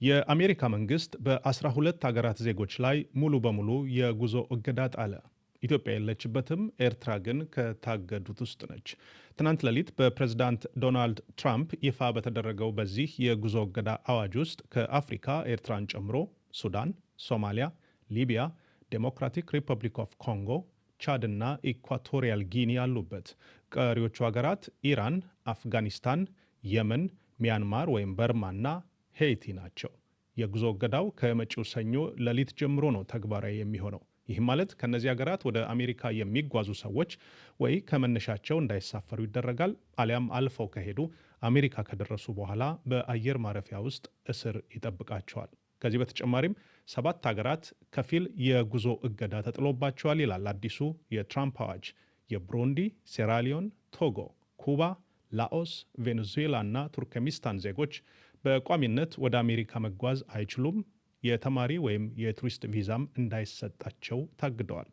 የአሜሪካ መንግስት በ12 ሀገራት ዜጎች ላይ ሙሉ በሙሉ የጉዞ እገዳ ጣለ። ኢትዮጵያ የለችበትም። ኤርትራ ግን ከታገዱት ውስጥ ነች። ትናንት ሌሊት በፕሬዝዳንት ዶናልድ ትራምፕ ይፋ በተደረገው በዚህ የጉዞ እገዳ አዋጅ ውስጥ ከአፍሪካ ኤርትራን ጨምሮ ሱዳን፣ ሶማሊያ፣ ሊቢያ፣ ዴሞክራቲክ ሪፐብሊክ ኦፍ ኮንጎ፣ ቻድ እና ኢኳቶሪያል ጊኒ አሉበት። ቀሪዎቹ ሀገራት ኢራን፣ አፍጋኒስታን፣ የመን፣ ሚያንማር ወይም በርማ እና ሄይቲ ናቸው። የጉዞ እገዳው ከመጪው ሰኞ ሌሊት ጀምሮ ነው ተግባራዊ የሚሆነው። ይህም ማለት ከእነዚህ ሀገራት ወደ አሜሪካ የሚጓዙ ሰዎች ወይ ከመነሻቸው እንዳይሳፈሩ ይደረጋል፣ አሊያም አልፈው ከሄዱ አሜሪካ ከደረሱ በኋላ በአየር ማረፊያ ውስጥ እስር ይጠብቃቸዋል። ከዚህ በተጨማሪም 7 ሀገራት ከፊል የጉዞ እገዳ ተጥሎባቸዋል ይላል አዲሱ የትራምፕ አዋጅ። የብሩንዲ፣ ሴራሊዮን፣ ቶጎ፣ ኩባ፣ ላኦስ፣ ቬኔዙዌላ እና ቱርክሜኒስታን ዜጎች በቋሚነት ወደ አሜሪካ መጓዝ አይችሉም። የተማሪ ወይም የቱሪስት ቪዛም እንዳይሰጣቸው ታግደዋል።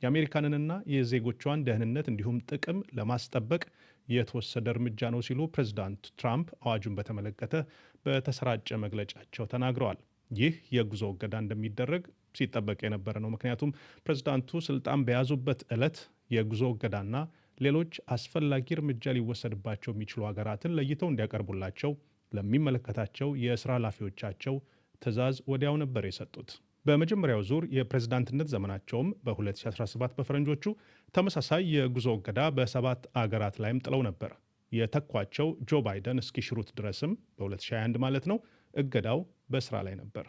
የአሜሪካንንና የዜጎቿን ደህንነት እንዲሁም ጥቅም ለማስጠበቅ የተወሰደ እርምጃ ነው ሲሉ ፕሬዚዳንት ትራምፕ አዋጁን በተመለከተ በተሰራጨ መግለጫቸው ተናግረዋል። ይህ የጉዞ እገዳ እንደሚደረግ ሲጠበቅ የነበረ ነው። ምክንያቱም ፕሬዚዳንቱ ስልጣን በያዙበት ዕለት የጉዞ እገዳና ሌሎች አስፈላጊ እርምጃ ሊወሰድባቸው የሚችሉ ሀገራትን ለይተው እንዲያቀርቡላቸው ለሚመለከታቸው የስራ ኃላፊዎቻቸው ትዕዛዝ ወዲያው ነበር የሰጡት። በመጀመሪያው ዙር የፕሬዝዳንትነት ዘመናቸውም በ2017 በፈረንጆቹ ተመሳሳይ የጉዞ እገዳ በ7 አገራት ላይም ጥለው ነበር። የተኳቸው ጆ ባይደን እስኪሽሩት ድረስም በ2021 ማለት ነው እገዳው በስራ ላይ ነበር።